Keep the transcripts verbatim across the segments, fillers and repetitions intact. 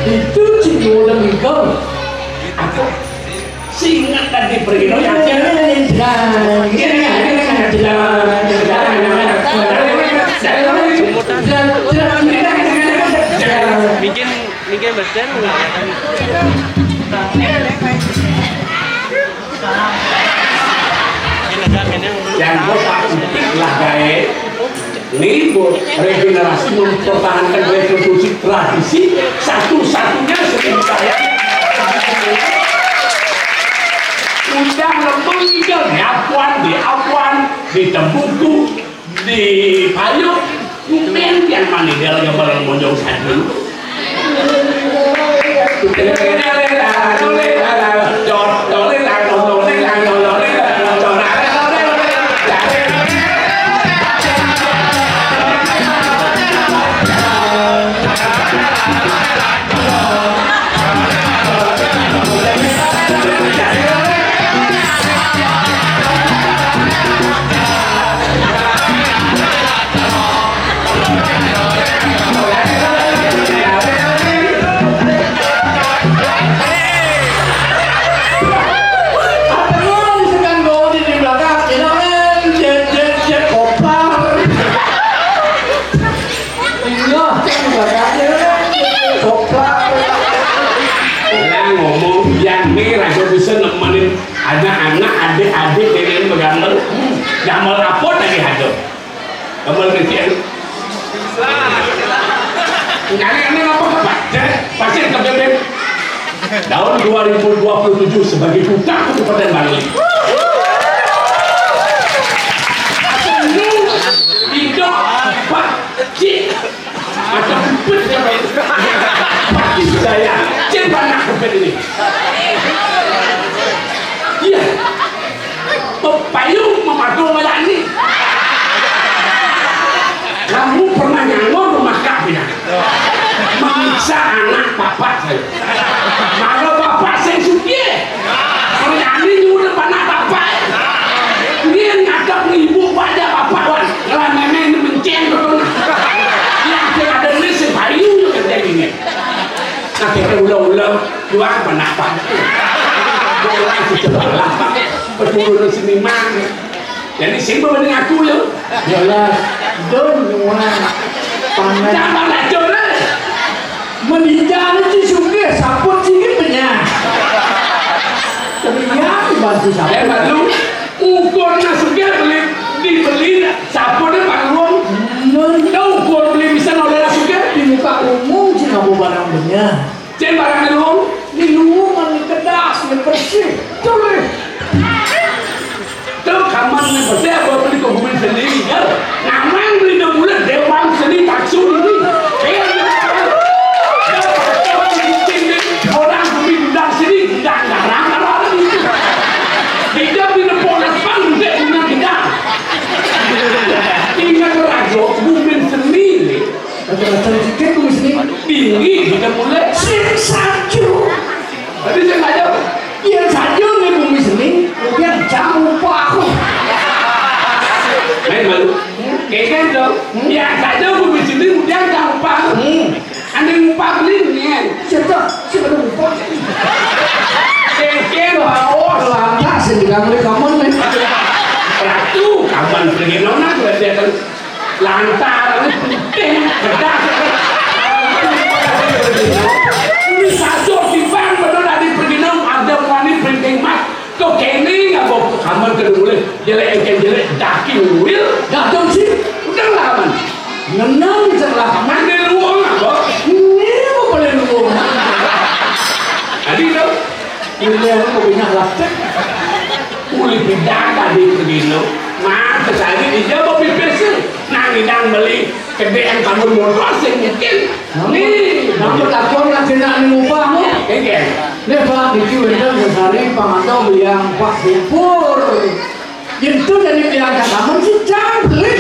Itu cing udah mikir. Aku singet tadi pergi lo yang Mungkin mungkin betul. Yang gue tak lah gae. Ini bu regenerasi mempertahankan restitusi tradisi satu-satunya seni budaya. Udah lembung di Apuan, di Apuan, di Tembuku, di Payu, mungkin yang mana dia lagi bareng monjong satu. Iya, kan juga kan. Koplar. Lah ngomong, yang nih raja bisa nemenin anak-anak, adik-adik dengan begambar. Gambar apa tadi ada? Gambar kecil. Nyari ini apa apa? Jadi pasti ke bebek. Tahun dua ribu dua puluh tujuh sebagai duta Kabupaten Bangli. Lu tidak apa cik ada bibit siapa itu? Pasti saya cek banyak bibit ini. Iya. Pepayung memadu melayani. Kamu pernah nyangon rumah kak tidak? Menyiksa anak bapak saya. Kalau bapak saya sugih, melayani nyuruh anak bapak. Dia ngadap ibu pada bapak wan. Kalau nenek ini menceng betul. Yang tidak ada ini si bayu juga jadi ini. Nah kita ulang-ulang jual anak bapak. Bola sebelah. Peturun seniman. Jadi sing bener aku ya. Jelas. Dong semua. Panas. Jangan lacur lah. Menijal itu sugih saput sini penyah. Tapi ya dibantu Ya saput. Pak Lu, ukur nasuke beli dibeli saputnya Pak Luang. Tahu ukur beli bisa oleh nasuke? Di muka umum sih nggak mau barang benyah. Cek barang Luang. Di luwung kan kedas, yang bersih. Tuh. Tuh kamar nih bersih apa beli ke bumi sendiri kan? Namang beli dong mulai dewan seni taksu ini. Kayak orang bumi gudang seni gudang garang kalau ada itu. Tidak beli ponas pan gede gudang gudang. Ingat rajo bumi seni nih. Kata-kata dikit tuh sini. Tinggi tidak mulai. Sing sajo. Tapi saya nggak jawab. Iya sajo nih bumi seni. Kemudian jauh aku. Main malu. Keken dong. Ya saja bumi seni kemudian gampang. Hmm. Ada yang lupa beli nih. Siapa? Siapa lupa? Keken baos. Lantas yang bilang oleh kamu nih. Ratu kapan pergi nona gue dia kan lantaran putih bedak. Ini satu di bank betul tadi pergi nong ada wani printing mas. Kok kene nggak mau kamar ke mulai jelek engkel jelek daki wil. Datang sih. Udah lah man. Ngenang setelah kamu. Mana luang apa? Ini mau boleh luang. Tadi tau. Ini aku mau pindah lah. Uli pindah tadi pergi lo. Mata tadi dia mau pipis. Nang idang beli kedean kamu motor sing mungkin. Nih, Namun takon nak kena ni upah mu. Keken. Ni pak, di kiwin dah sehari pangandau yang pak bubur. Yén to jani biang ka taman sih cang beli.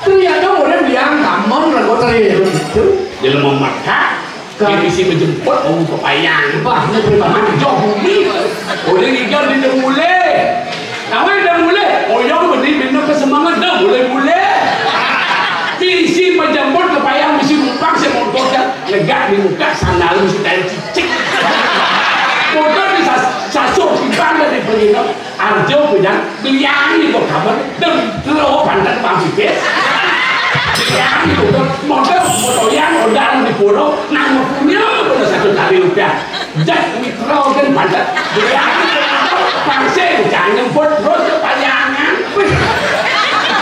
Ternyata orang biang taman rago tadi itu. Jelema mekak, Ka- dia bisi menjemput bau kepayang. Bah, ini pribadi. Jauh bumi. Udah ngigel di mulai. Kamu udah mulai. Oyong beli benda kesemangat dah mulai-mulai. Bisi menjemput kepayang bisi numpang saya motor kan. Negak di muka sandal bisi tali cicik. Motor di sas- sasuk di bangga di pelino. Arjo punya belian itu kabar dan lo pantat bang pipis. Belian itu kan modal motoyan modal di puro nang punya pada satu kali rupiah. Jak mikro kan pantat belian itu pangse jangan buat terus kepanjangan. Wih,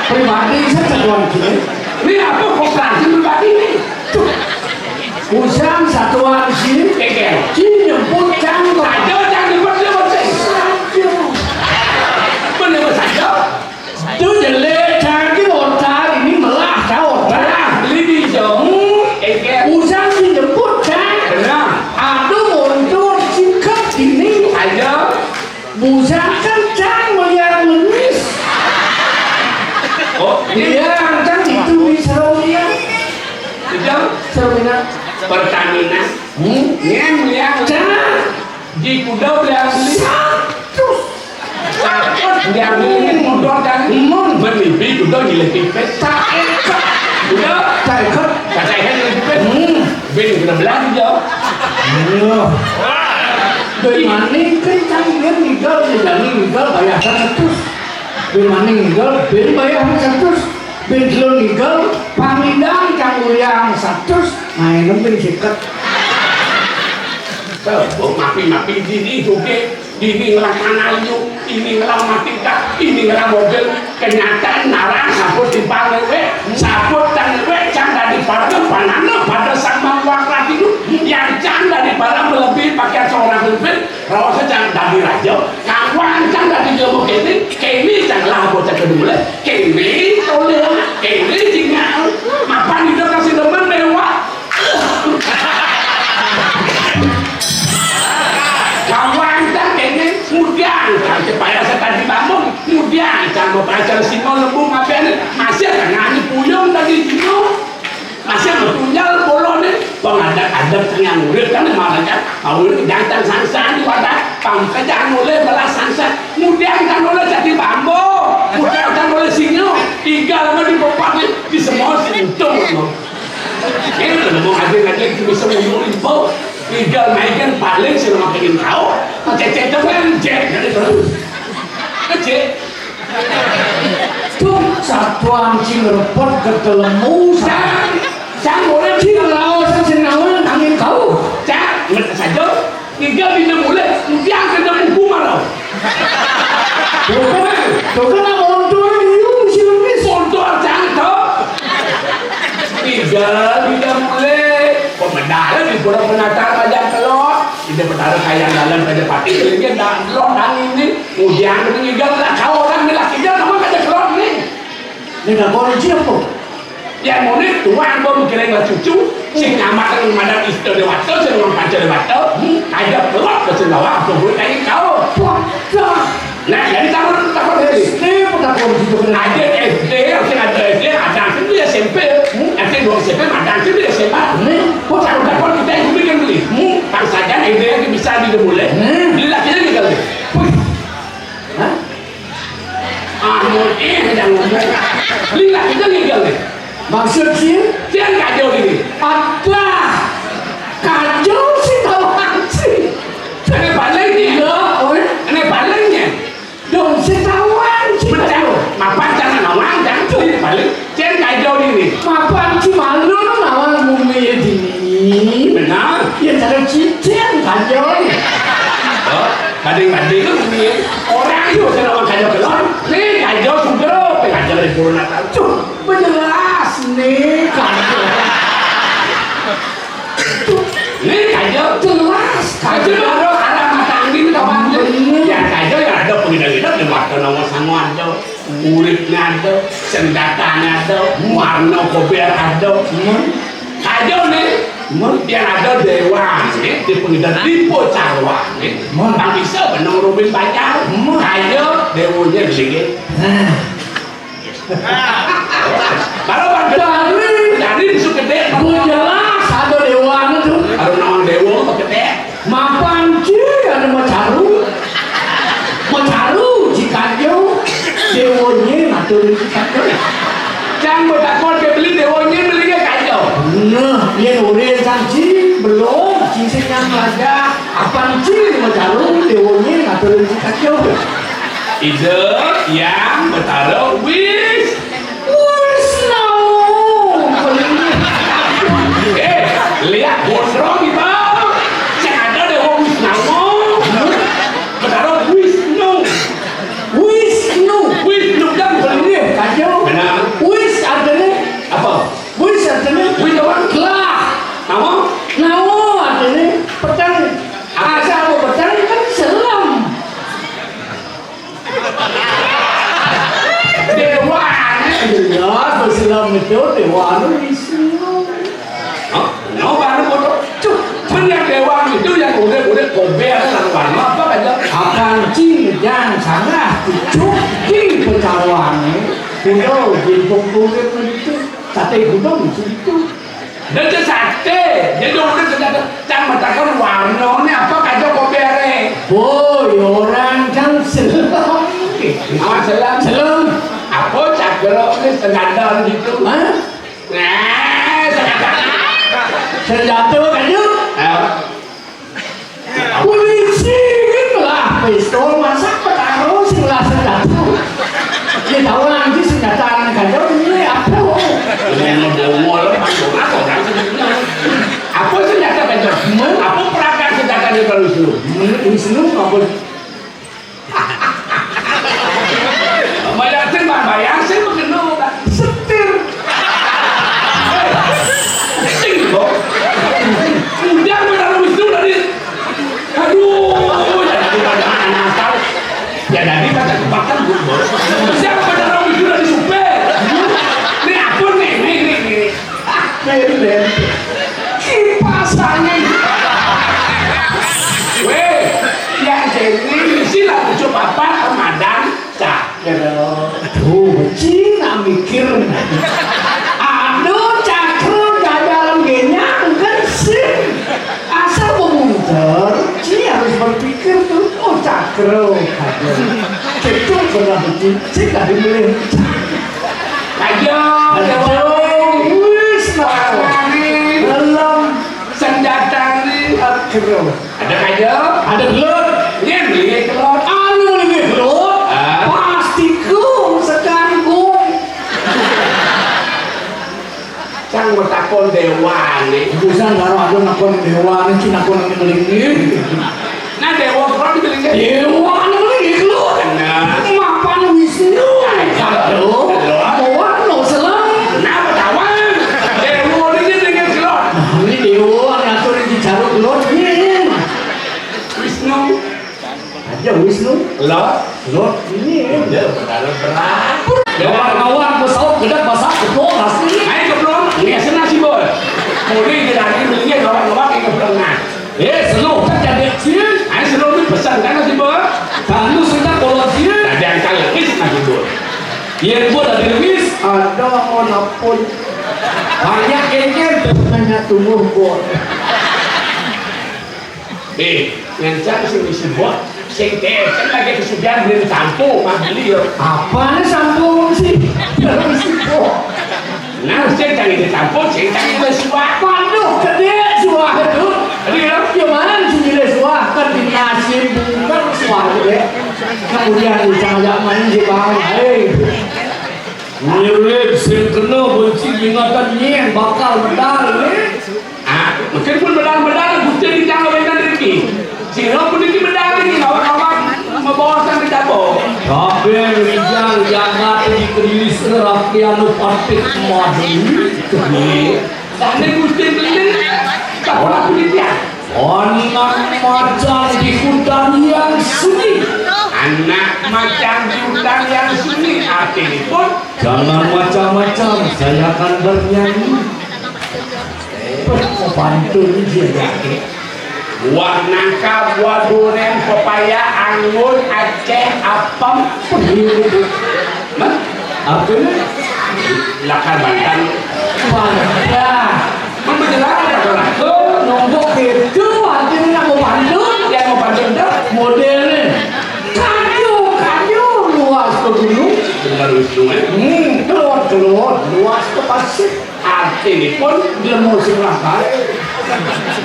pribadi saya satuan kini. Ini apa koperasi pribadi ini? Tuh. Usang satuan sini, Keke. Sini nyebut cang kok. Ayo, jangan nyebut, nyebut, sih. Aduh. Bener saja. Itu jelek, cang ki otak, ini melah, cang otak. Belah, beli di jauh. Hmm. Keke. Usang sini nyebut cang. Benar. Aduh, untuk sikap ini. Ayo. Busakan cang meliar lemis. Oh, ini. Iya, kan itu di Seromina. Itu? Seromina. Pertamina. Hmm? Nyen meliar. Cang. Di kuda beli beli. Satu. Satu beli beli ini mundur kan. Hmm. Menipi kuda nyilik pipis. Tak enak. Kuda. Tak enak. Tak enak nyilik pipis. Hmm. Bin kena belah dia. Iya. Bin maning kan cang dia ngigel, ya jani ngigel bayar seratus. Bin maning ngigel, bin bayar seratus. Bin telun ngigel, pangidang cang uliang seratus. Nah, ini bin siket. Tuh, mapi-mapi dini juga. Ini ngelah tanah liu, ini ngelah matika, ini ngelah mobil. Kenyataan narang sabut di pangewe, sabut tangewe, cang dadi para panana pada sama wak lagi lu, yang cang dadi para melebihi pakaian seorang pemimpin, rasa cang dadi raja, kawan cang dadi ilmu kini, kini cang lah bocah kedua, kini toleh, kini tinggal, mapan hidup kasih demen mewah. Kawan kan kene mudian kan supaya sekali bangun mudian kan mau pacar sino lembu ngapain masih tengah ni puyung tadi sino masih bertunyal bolone pengadap-adap tengah murid kan malah kan mau jantan sansan di wadah pangkejang oleh belas sansan mudian kan oleh jadi bambu mudian kan oleh sino tiga lama di bopatnya di semua sintung. Ini udah ngomong aja aja itu bisa ngomong info. Tinggal main kan paling sih rumah pengen tahu. Cek cek kan cek dari terus. Cek. Tuh satuan cing repot ke telemu sang sang orang cing lawan sang sinawan angin kau. Cak, ngerti saja. Tiga bina mulai, udah kena hukum marau. Pokoknya, pokoknya montor liu si Lumis. Montor cangkep. Tiga bina mulai. Pemedara di pura penatar raja telur. Ide petara kayang dalam raja pati, dia dah telur dan ini. Udah kena ngigal lah kau orang ni lah. Tiga nama raja telur ni. Ini dah korupsi apa? Yang muni tuan pun mikirin lah cucu, sing nyamakan madam Ista Dewata, sing orang Panca Dewata, hmm, ada pelak ke sing bawah, aku boleh tanya kau. Wah, dah. Nah, jadi tahu, tahu dari. S D pun tak boleh gitu, benar. Ada S D, yang sing ada S D, ada sing dia S M P. Hmm, yang sing dua S M P, ada sing dia S M A. Hmm. Kau tak dapat kita yang bikin beli. Hmm, tak saja S D yang bisa di boleh. Hmm. Beli lagi lagi kali. Wih. Hah? Ah, mau eh, jangan ngomong. Lila, kita ngigal nih. Maksud sih? Dia kacau ini. Adah. Kacau sih tahu sih. Ini paling nih. Iya, oh. Ini paling nih. Dong sih tahu sih. Pecah. Mapan jangan nawang, jangan tuh ini paling. Cen kacau ini. Mapan si malu lawan bumi ini. Benar. Ya cara cicen kacau. Oh, banding-banding lu bumi. Orang itu saya lawan kacau kelon. Nih kacau sudah, kacau dari purna kacau. Menjelas nih kacau. Nih kacau jelas kacau baru arah mata angin kawan. Bener. Ya kacau yang ada pengidak-idak di mata nama sama ada. Muridnya ada, senjatanya ada, warna kober ada. Hmm. Kacau nih. Yén ada déwané di pengidar di Pocarwané, Mon. Tang bisa beneng rumin pacar. Mon. Kaya déwanya di sini. Nah. Kalau bang dari, dari di Sugedé. Gua jelas ada déwané tuh. Kalau nawang déwa gedé. Mapan ci ada macaru. Macaru ci kajo. Déwanya ngatur ci kajo. Cang betakon ke beli déwanya beli ke kajo. Nah, yén urin sang ci belum, cincin yang raja. Apan ci macaru déwanya ngatur ci kajo. Ida yang Betara Wis. Wisnu. Eh, lihat gondrong iba. Sing ada Dewa Wisnu. Betara Wisnu. Wisnu. Wisnu kan bener. Kacau. Benar. Wis artinya apa? Wis artinya wis apa? Lah. Nama? Nawa artinya petang. Asal mau petang kan selam. Déwané. Jelas, Islam itu déwané Wisnu. Hah? No, baru bodoh. Cuk, cuman yang déwa itu yang udah, udah kober, lawan apa aja? Akan cing, jang, sangat, cuk, di pecaruan. Udah, di pungkungnya itu, sate gunung, situ. Dadi saté, dadi urip senjata. Cang matakon warnané apa kaja kobéré. Oh, ya orang kan selam. Awas selam. Selam. Apa cakra ini senjata gitu? Hah? Nah, senjata. Senjata kaja? Ya. Polisi lah, pistol, masa petaro sing lah senjata. Ya tahu lagi senjata anak gajah ini apa? Ini mau bawa lah, masuk apa kan sebenarnya? Apa senjata gajah? Apa perangkat senjata di Wisnu? Wisnu apa? Bayar sing bang bayar sing begeno, Bang. Setir. Sing kok. Udah benar Wisnu dari. Aduh, ya bukan anak asal. Ya dari kata kebakar gue. Siapa benar Wisnu dari supir? Ini apa nih? Nih, nih, nih. Beben. Kipas angin. Wéh, yang jadi mesti lah tujuh papat pemadam cakra. Tuh, Cina mikir. Aduh, cakra jajaran genyang kan sih. Asal memutar, Cina harus berpikir tuh. Oh, cakra. Aduh. Kita pernah bikin, sih tadi milih. Ayo, ayo. Wis, nah. Belum. Senjata ni, eh, kero. Ada aja. Ada gelut. Ini beli gelut. Anu ini gelut. Ah. Pasti ku sekarang ku. Cang mau takon dewan ni. Bukan kalau ada nakon dewan ni, cina nakon yang beli ni. Nah, dewa pernah dibeli nggak? Dewa anu lagi keluar. Nah. Mapan Wisnu. Aduh. Aduh. Mau warna selam. Kenapa tawang? Dewa ini dengan keluar. Nah, ini dewa ngatur di caruk keluar. Ini. Wisnu. Aja Wisnu. Keluar. Keluar. Ini. Dia benar berat. Dewa ngawak pesawat gedek basah keplong asli. Ayo keplong. Ini senang sih, Bos. Boleh dia lagi belinya ngawak-ngawak yang keplong nah. Eh, selo tak jadi cil. Ai selo ni pesan kan si Bor. Kamu sudah kolot cil. Tadi angkal lagi si Bor. Iya, Bor, ada Luis. Ada mau napun. Banyak kayaknya. Tanya tunggu, Bor. Eh, ngencang si si Bor. Sing téh, kan lagi kesudahan beli sampo, mah beli yo. Apa nih sampo sih? Terus si Bor. Nah, sing cari di kampung, sing cari di suah. Waduh, gedé suah itu. Gedé ya? Ya mana sih gedé suah? Kan di nasi bukan suah gedé. Kemudian dicajak main di bawah. Hei. Mirip sing kena benci ingatan nyén bakal medal ni. Ah, mungkin pun medal-medal, gusti di tangan rezeki. Sira puniki medal iki lawan-lawan mabawasan kecabo. Kabéh wijang jagat iki kediri serah pianu patik madu. Dane Gusti Beling, tak ora puniki. Anak macan di hutan yang sunyi. Anak macan di hutan yang sunyi, artinipun? Jangan macam-macam, saya akan bernyanyi. Pantun dia. Buah nangka, buah duren, pepaya, anggur, aceh, apem, peniru. Nah, apa ini? Lakar bantan. Bantan. Memperjelas apa tuh? Tuh, nombok itu, artinya nak mau pantun. Dia mau pantun dah. Modelnya. Kayu, kayu, luas ke gunung. Benar, Wisnu, eh? Hmm, keluar, keluar, luas ke pasir. Artinipun, ilmu sing lah bae.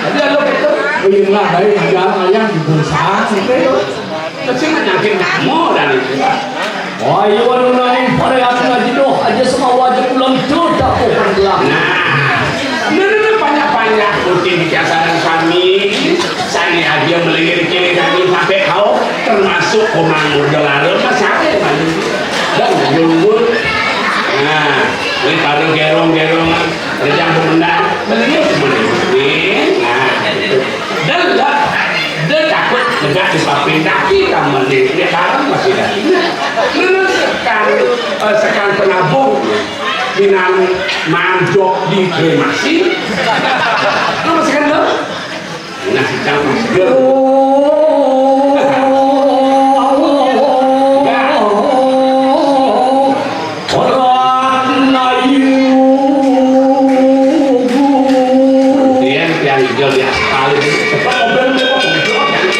Jadi, anu, gitu. Sing lah bae, ayang, ayang di perusahaan, gitu. Terus sing nyangkin kamu dan itu, Pak. Ayo, anu, nanging parehat ngaji doh, aja sama wajib pulang tuh, tak bukan pulang. Nah, ini, ini banyak-banyak putih di kiasan kami. Saya aja melingkir kiri kami sampai kau, termasuk Komang Murda Larem, masih ada yang mandi. Dan nunggu. Nah, ini baru gerong-gerongan, kerja pemenang, belinya sebenarnya. Nah, gitu. Dan lah, dia takut tegak di papin kaki, kamu di, di dalam masih ada. Lu sekan, eh, sekan penabung, minang manjok di kremasi. Lu masih kan, lu? Nah, kita masih Dia yang jual di aspal itu. Cepat mobil, cepat mobil.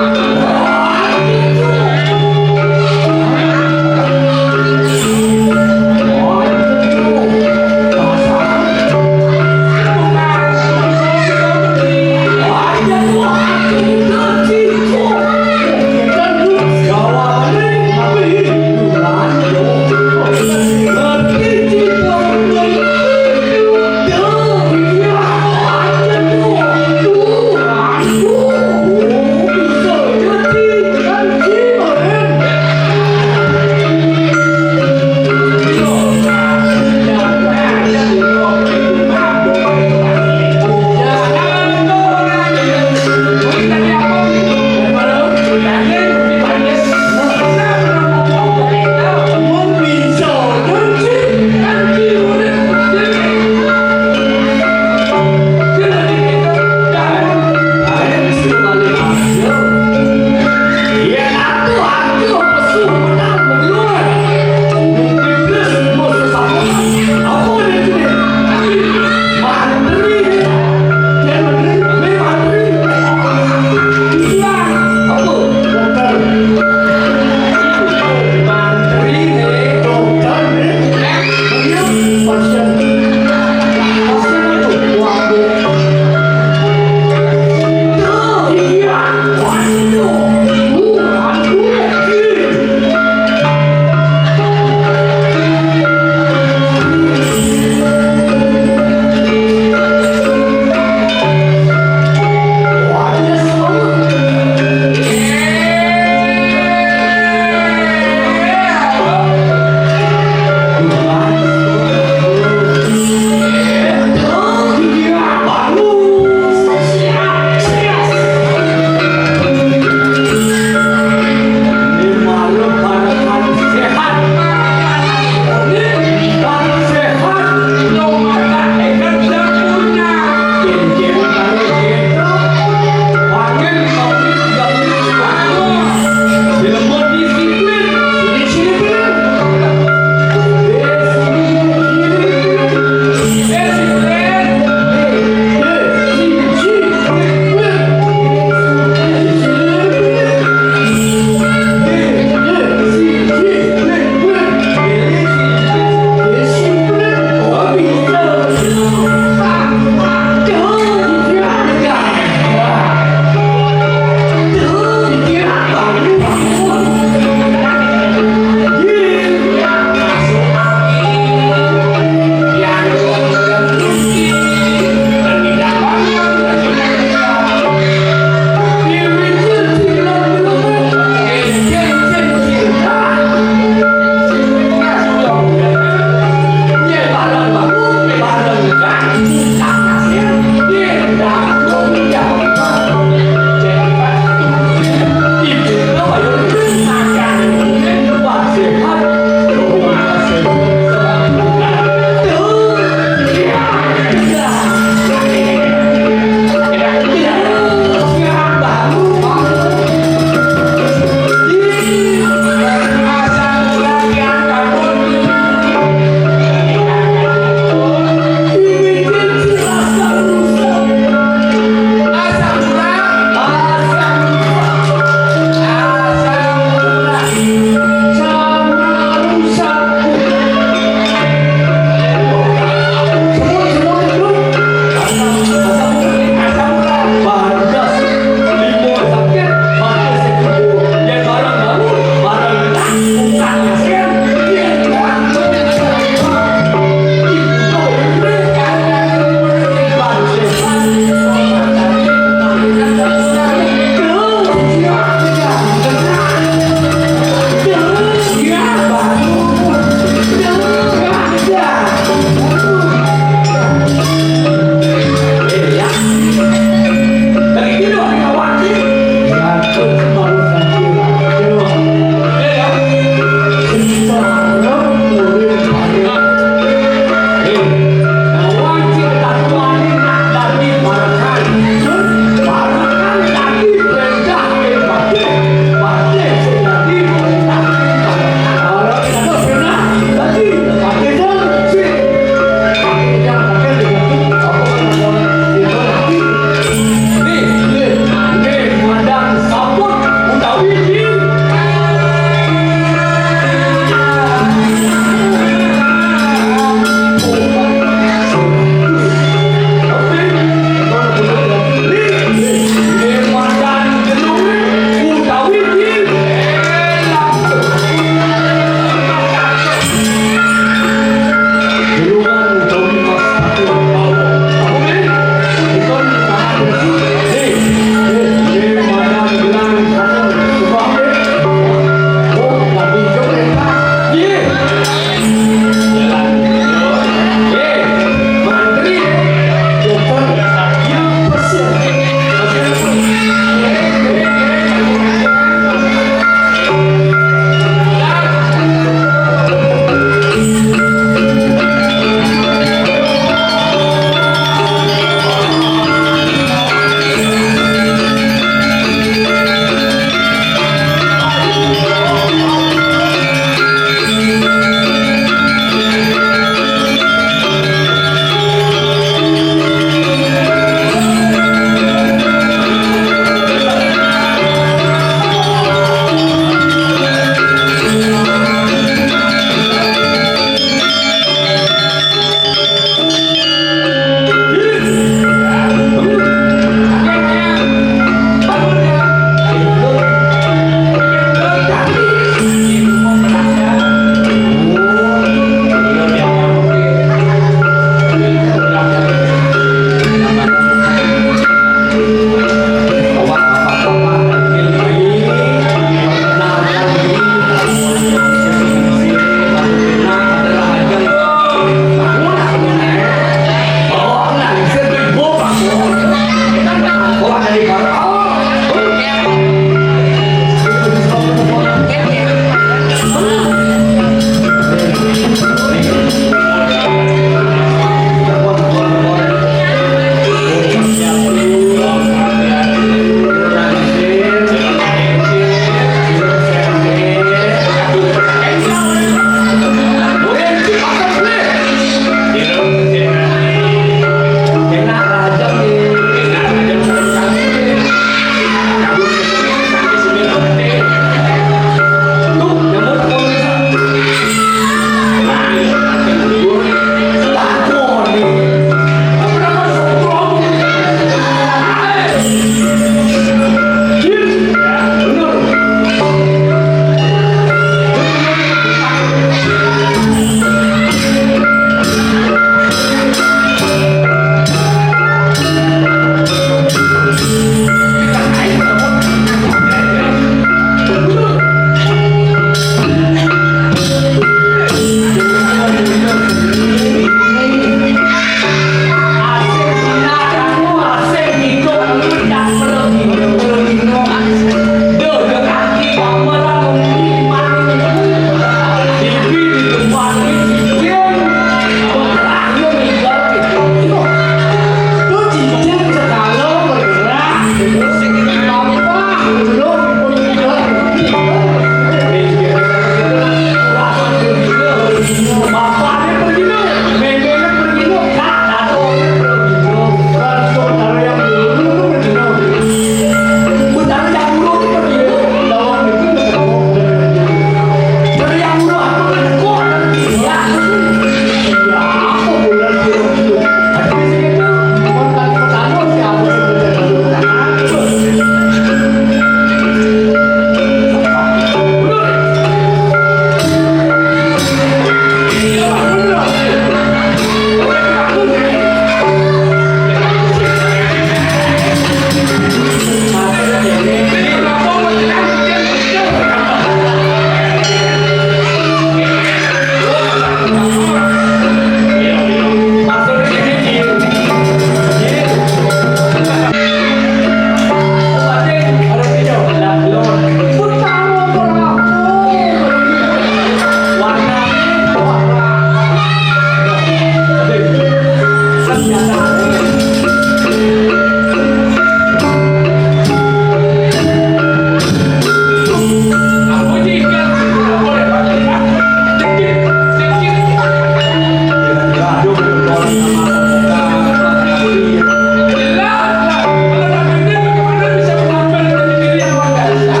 Aduh, berdoa sama pemuka, sama kambing. Jelas lah, kalau tak benar bagaimana bisa menambah rezeki yang luar biasa?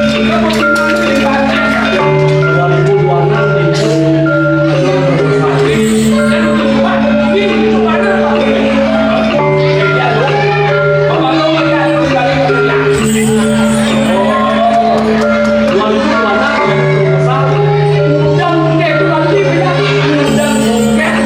Kita mau gimana ceritanya? Dua ribu dua puluh enam itu adalah berdosa. Dan kehidupan ini itu mana, Pak? Ya, Pak, kalau melihat kembali ke belakang. Oh, dua ribu dua puluh enam ya, berdosa. Udah, udah, itu lagi banyak. Udah, bukan.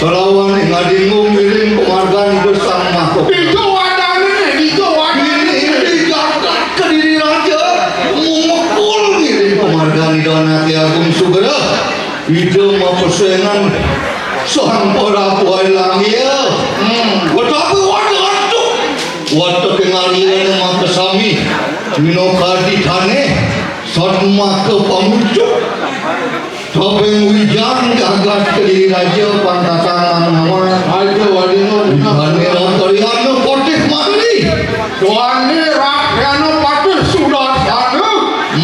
Kalawan ngadingung ngiring pamargan Ida Sang Maha. Dija wadané, dija wadané. Ini di jagat Kediri Raja, mumekul ngiring pamargan Ida Anaké Agung Sugra. Ida mapesengan Sang Prabu Alang, ya. Hmm. Watapi wada antuk. Wata tingali anu makasami. Minakadi tanéh, satmaka pamucuk. Tobéng wijang jagat Kediri Raja pang Kakang Mang nawang. Aja wadina. Wijané rakyana patih mati. Duané rakyana patih sudarsana.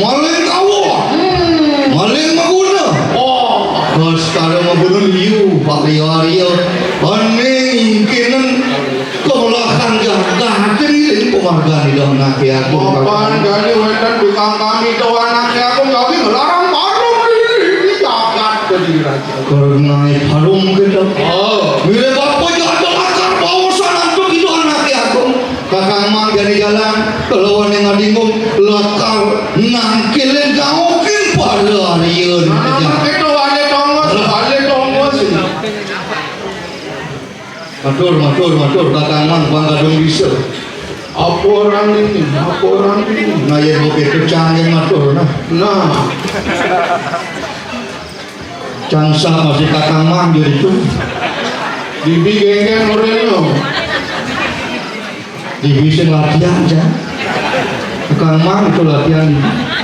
Maling kawah. Hmm. Maling maguna. Oh. Kastara maguna liu, Pak Rio Arya. Ané ingkinen kawelahan jagat ring pamargan Ida Anaké Agung. Mapan jani wénten bikang kami Ida Anaké Agung jagi nglarang parum di, di jagat Kediri Raja. Karena parum kita. Oh. Mirib apa jagat lakar baosan antuk Ida Anaké Agung. Kakang Mang jani jalan, kalawan ngadingung lakar nangkilin gaokin para arya. Nah, kita wali tongos, wali tongos. Matur, matur, matur, Kakang Mang, pang kadung bisa. Apa orang ini? Apa orang ini? Nah, ya, oke, itu canggih matur, nah. Nah. Cang sah masih Kakang Mang jadi itu. Bibi genggen modelnya. Bibi sing latihan, Cang. Kakang Mang itu latihan.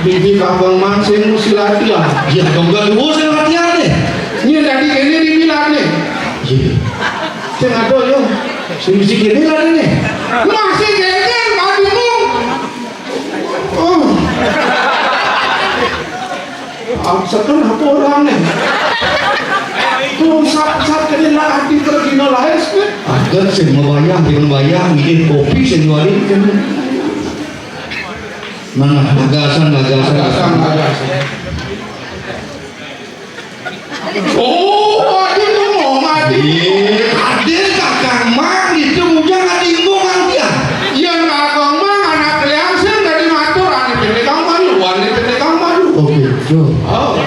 Bibi Kakang Mang sing mesti latihan. Ya, dong, gak dulu sing latihan deh. Ini tadi ini dibilang nih. Iya. Sing ada, yo. Sing mesti gini lah ini. Masih genggen, Pak Bingung. Oh. Amseten apa orang nih? Tuh, sat-sat kene lah, ati tergina lahir, sih. Agak sing mabayang, sing mabayang, ini kopi sing jualin, kan. Nah, nah, gagasan, gagasan. Gagasan, gagasan. Oh, adi ngomong, adi. Iya, adi Kakang Mang, itu bujang adi ngomong, adi, ya. Iya, Kakang Mang, anak liang sing dari matur, ane pene kang malu, ane pene kang malu. Oke, yo. Oh.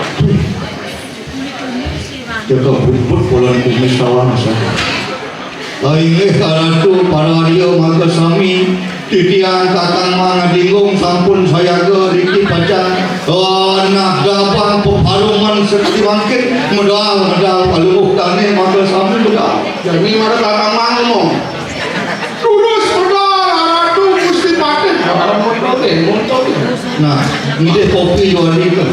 Jaga bubut bulan kumis tawang, sa. Inggih Ratu, para arya mangga sami, titiang Kakang Mang Adingung sampun sayaga riki pacang. Oh, nah, gabang peparuman sekti bangkit, medal, medal, paluh tane mangga sami medal. Jani mara Kakang Mang ngomong. Lurus medal, Ratu Gusti Patih. Nah, nggih kopi jual itu.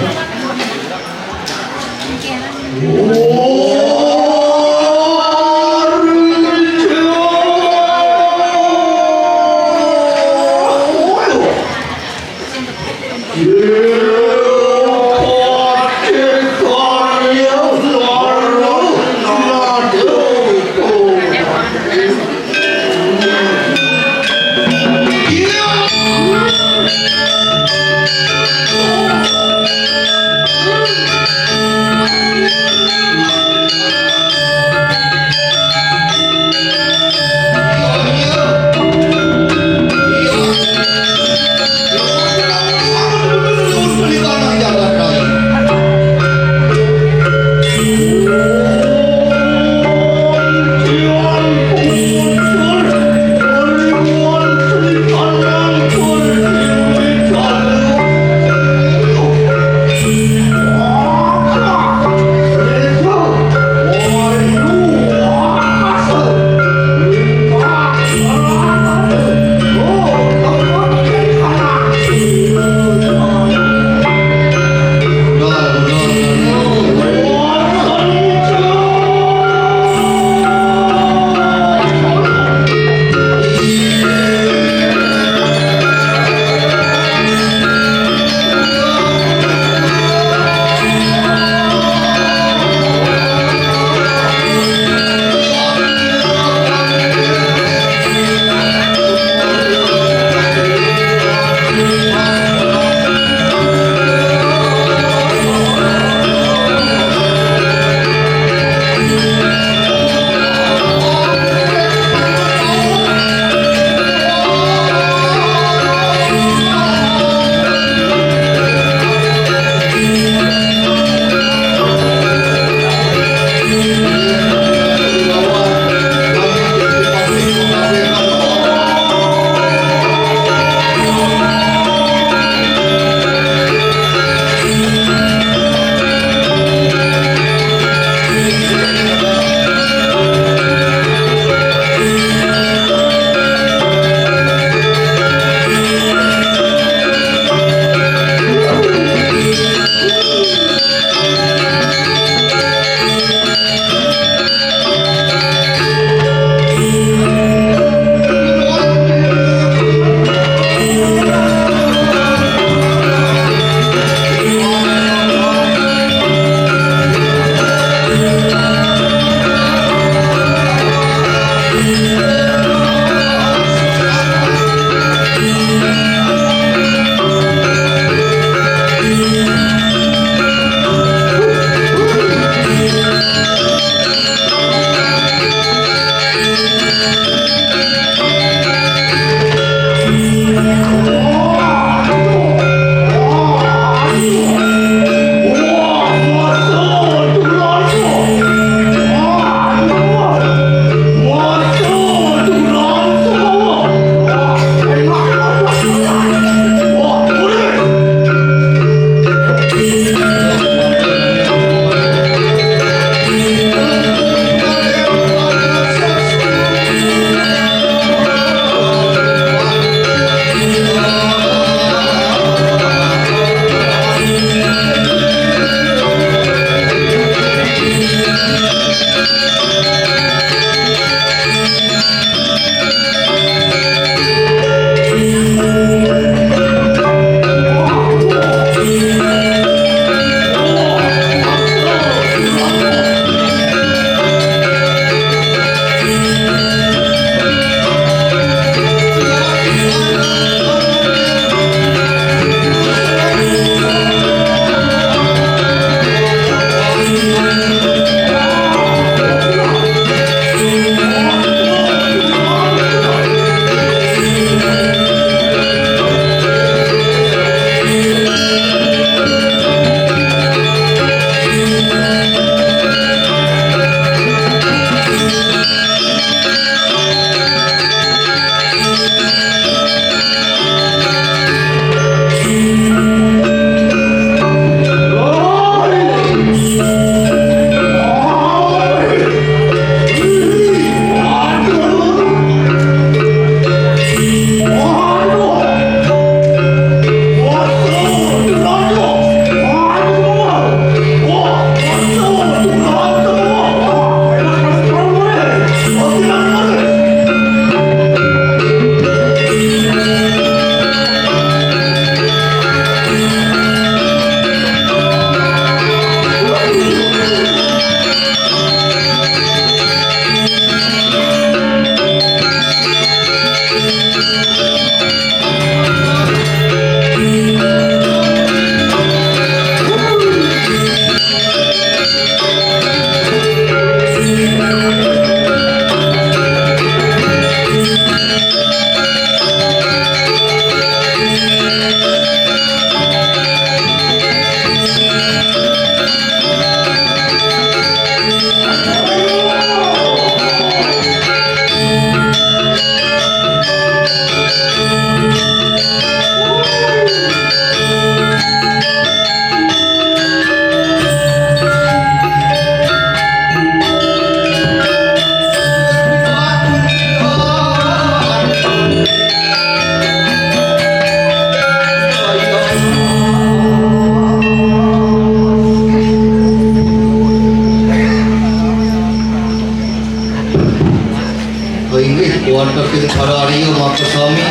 Inggih, wonten ing para Arya Makasami.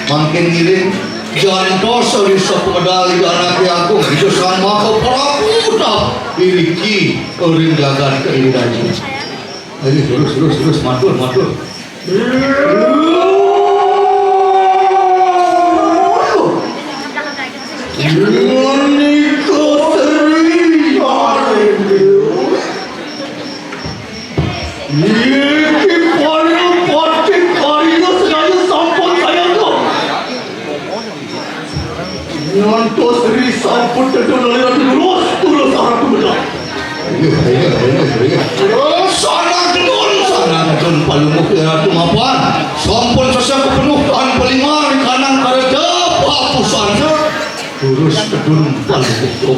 Mangkin ngiring jantos ri sapemedal anaké agung, Ida Sang Maha Prabu Tap iriki ring jagat Kediri Raja. Ayo, terus, terus, terus, matur, matur. Menika Sri Arya. Niki para patih karya sedaya sampun sayangka. Ngantos Sri sampun tedun aliran lurus, tulus arah tumedal. Ayo, ayo, ayo, ayo. Sanatun, sanatun palungguh Ratu mapan. Sampun sesek penuh tahan pelingan kanang kareta papusan. Terus tedun palungguh.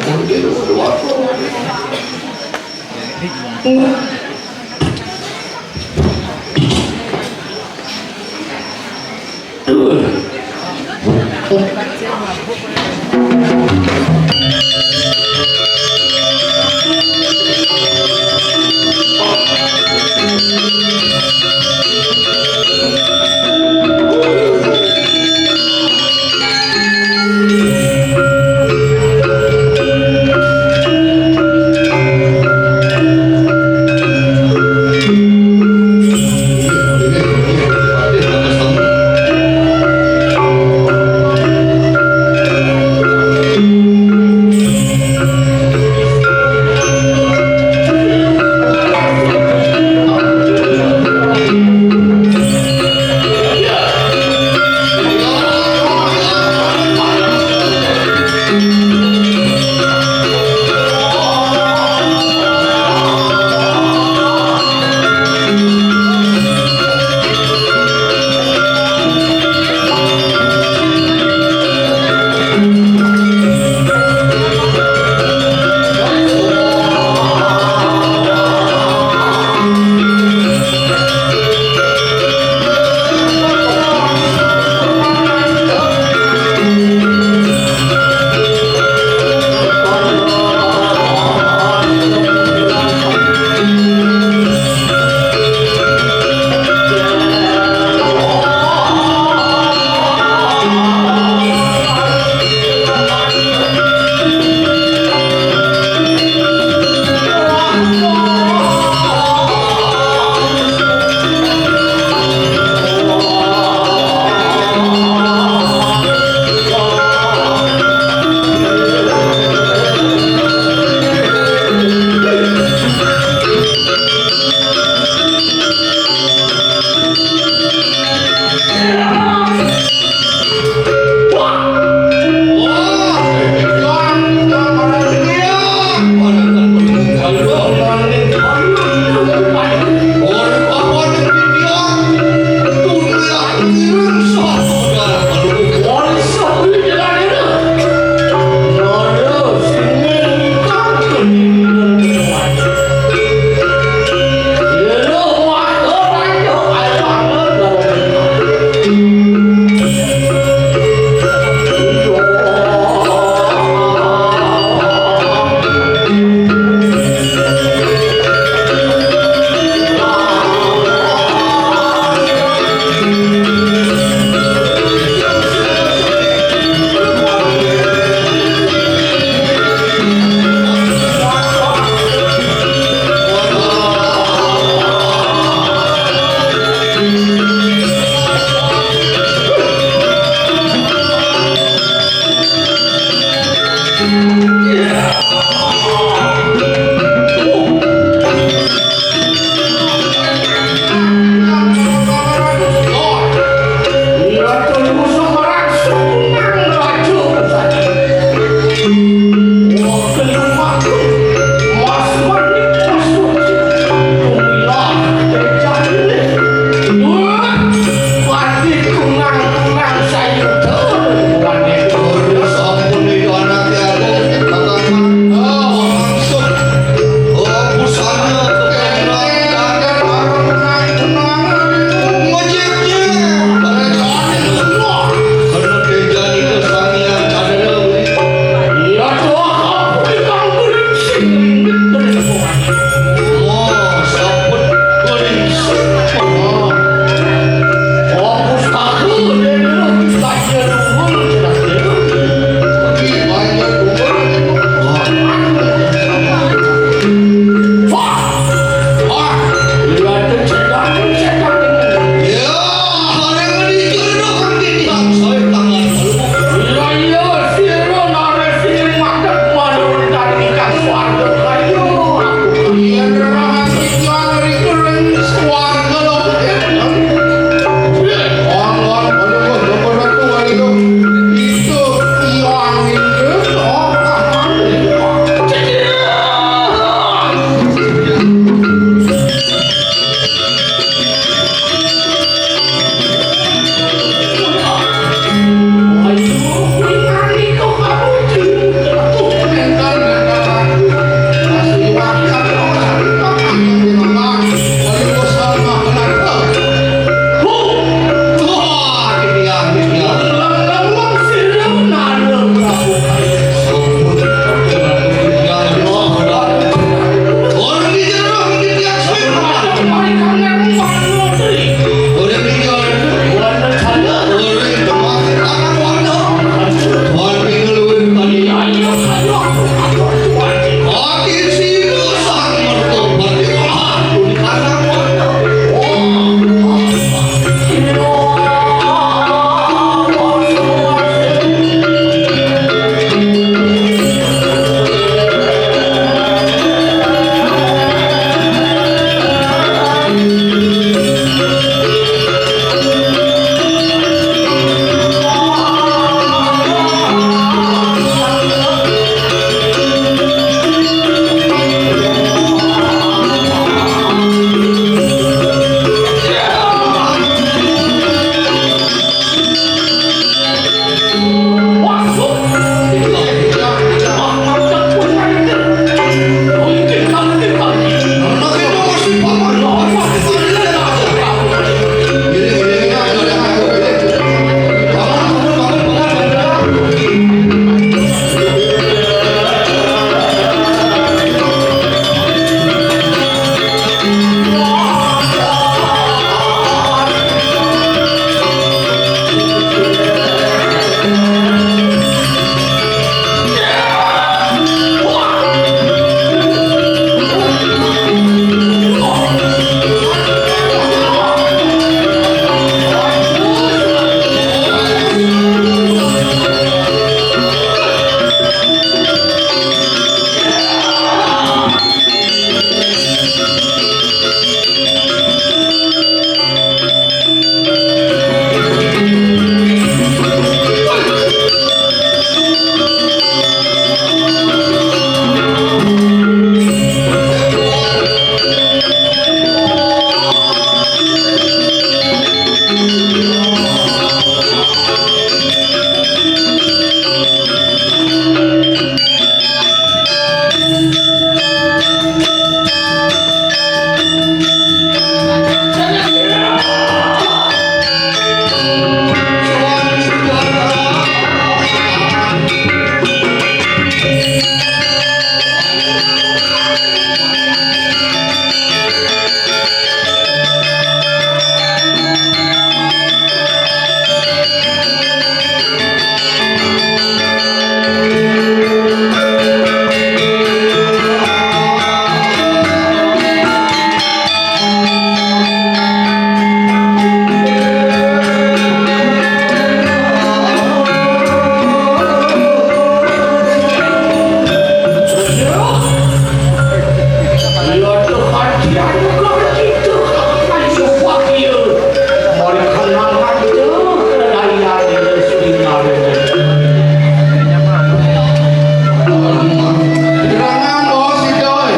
Keterangan, oh, si Doy.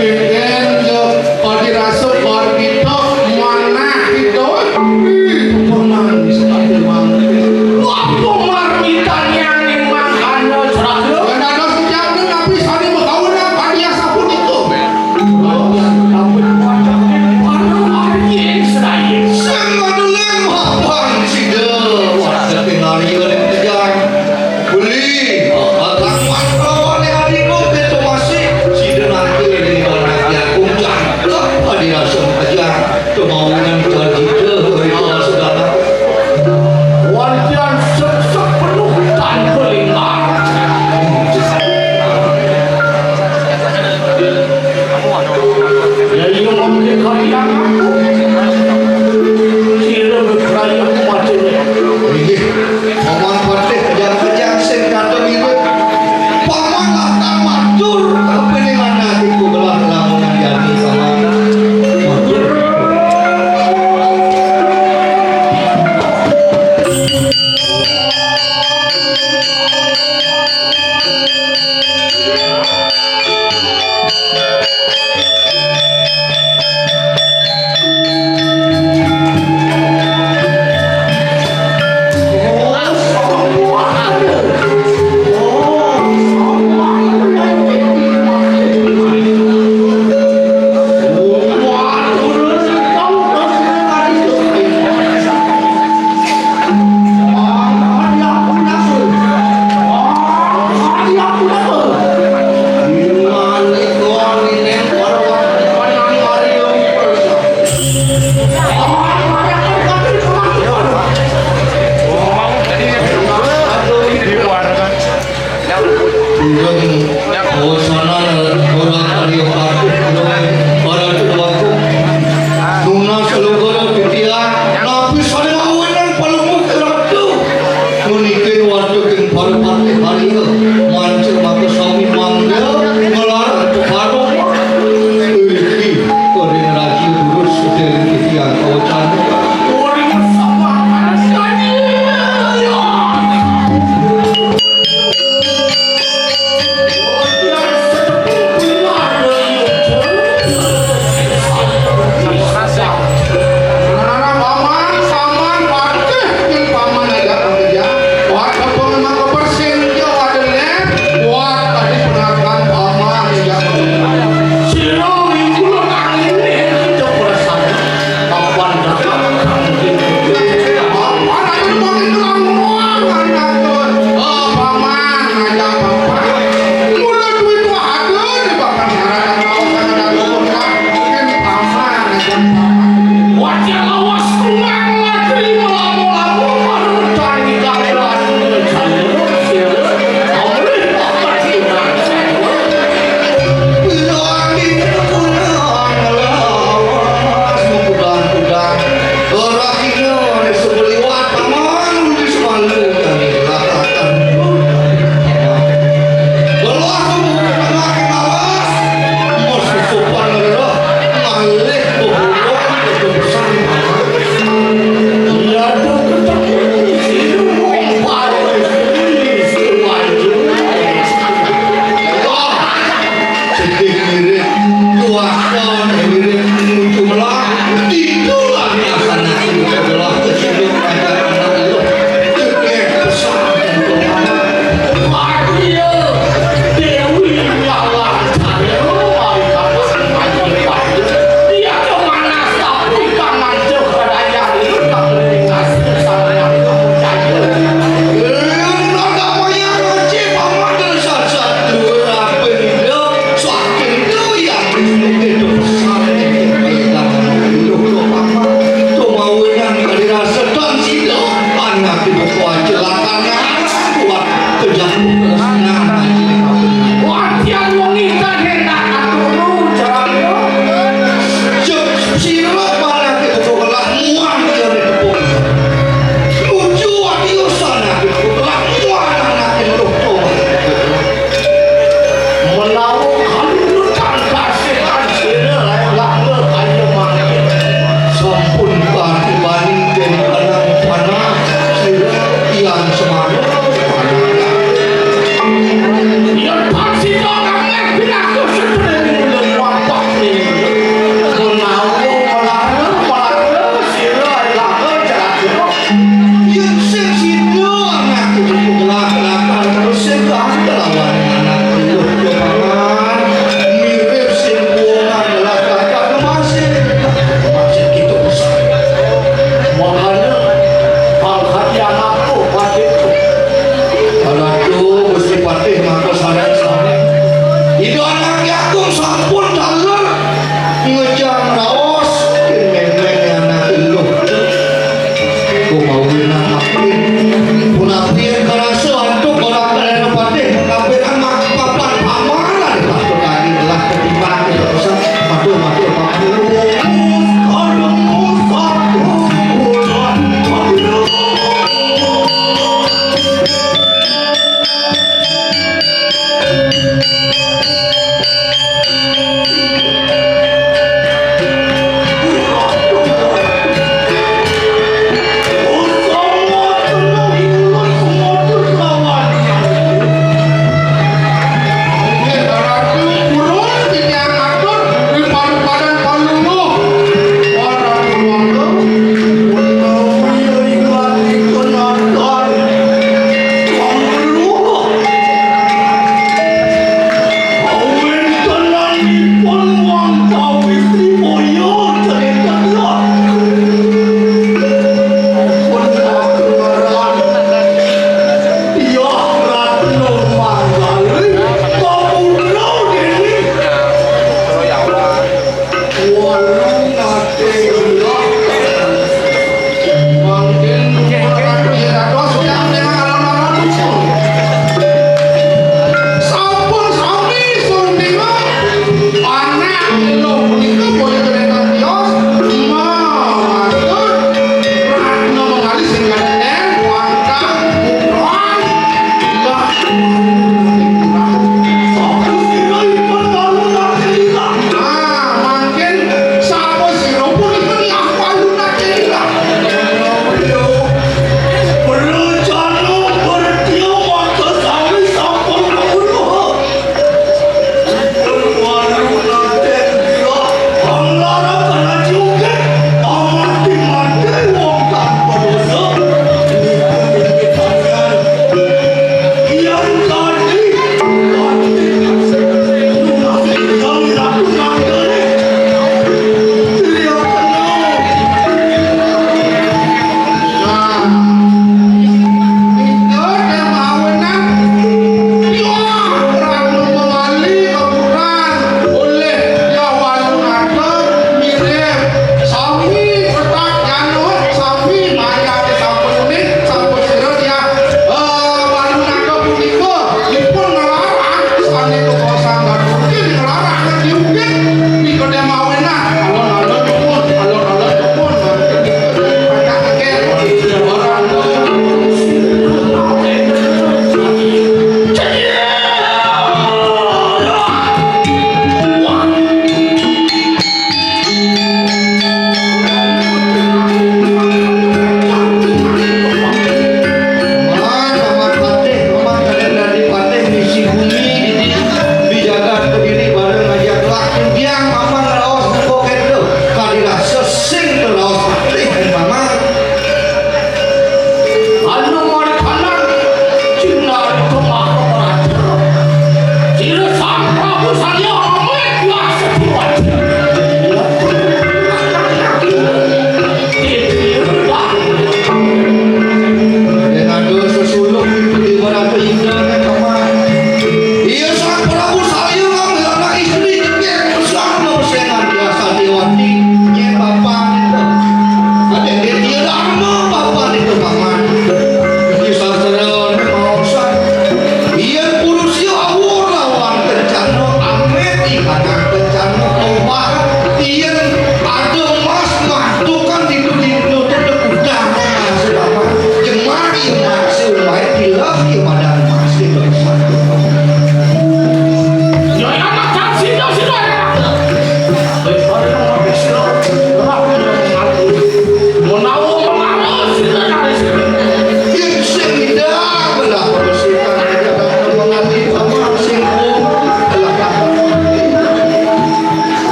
Enten, yo, kalau dirasa, kalau kita, mana kita? Ih, pernah di sekali, Mang. Wah, pemarmitan yang memang anda seragam. Dan ada sejak itu, tapi saya bergaul dengan Fania Saputiko. Wah, tapi macam mana lagi yang saya? Saya nggak dulu mapan, si Doy. Wah, saya tinggal di dalam kerjaan. Beli, akan lawan yang adikku, kita masih. Sida nangkil di tanah yang kuncang. Lah, adi rasa aja. Kemauan cita, itu rasa datang. Wajan seksek penuh tanpa lingkar. Ya, iya, mungkin kalian aku. Sira berperayaan macamnya. Inggih, Paman Patih, kejang-kejang sing kata mirip. Paman lah tak matur, tapi di mana iku belah lamunan jani, Paman. Matur. Ingkang kawasanan ora kaliya patuh, para dewaku. Nunas luhur titiang, napi sane mawinan palungguh ratu. Puniki watu ing para patih Arya, mancing maka sami mangga, ngelarat barung. Iki ring raja durus sedhereng titiang kawacanan.